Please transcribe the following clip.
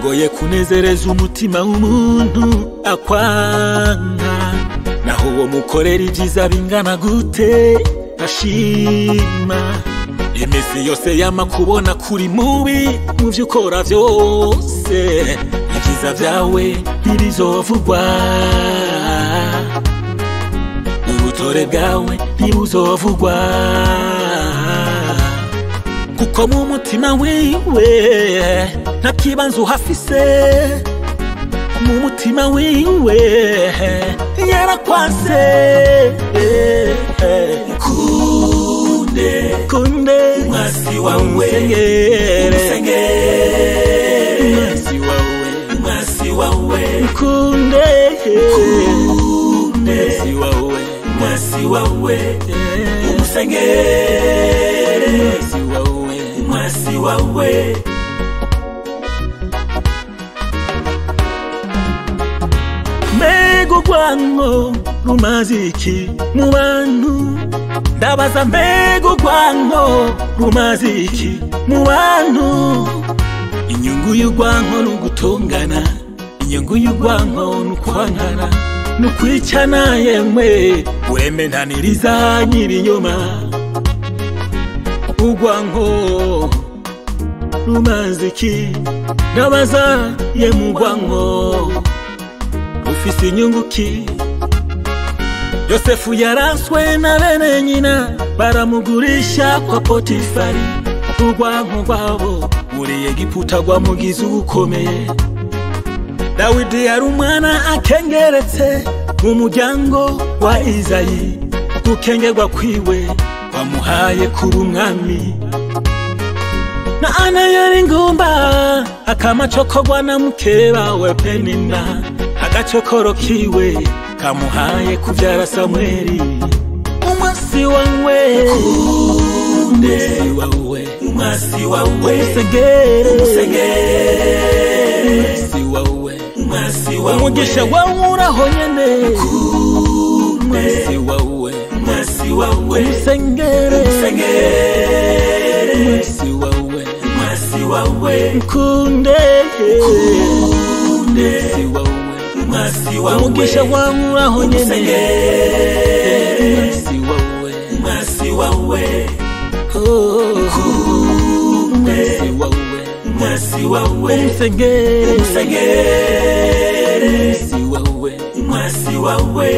Biragoye kunezereza umutima w'umuntu akwanga, naho uwo mukorera ibyiza bingana gute ashima. Imisi yose yama kubona kuri mubi mu vyo ukora vyose, ibyiza vyawe ntibizovugwa, ubutore bwawe ntibuzovugwa, kuko mu mutima wiwe nta kibanza uhafise. Mu mutima wiwe yarakwase. Kunde Kunde umwasi wawe, umusengere, umusengere umwasi wawe, umwasi wawe, kunde kunde umwasi wawe, umwasi wawe, umusengere umwasi wawe, umwasi wawe. Mbega urwango rumaze iki mu bantu? Ndabaza, mbega urwango rumaze iki mu bantu? Inyungu y'urwango ni ugutongana, inyungu y'urwango ni ukwankana, ni ukwicana. Yemwe urementaniriza nyirinyoma. Urwango rumaze iki? Ndabaza, yemwe urwango ufise inyungu ki? Yosefu yaranswe na bene nyina, baramugurisha kwa Potifari. Urwanko rwabo muri Egiputa rwamugize ubukomeye. Dawidi yari umwana akengeretse mu muryango wa Izayi, gukengerwa kwiwe bamuhaye kuba umwami. Na Ana yari ingumba, akamacokorwa na mukeba we Penina, agacokoro kiwe kamuhaye kuvyara Samweli. Umwasi wawe, Kunde umwasi wawe, umwasi wawe, umusengere, umusengere umwasi wawe, umwasi wawe, umugisha wawe uraho nyene. Kunde Umwasi wawe, umwasi wawe, umusengere, umusengere umwasi wawe, umwasi wawe, kunde kunde umwasi wawe, umwasi wawe, umugisha wawe uraho nyene. Umusengere Umwasi wawe, umwasi wawe, oh, kunde umwasi wawe, umwasi wawe, umusengere, umusengere umwasi wawe, umwasi wawe.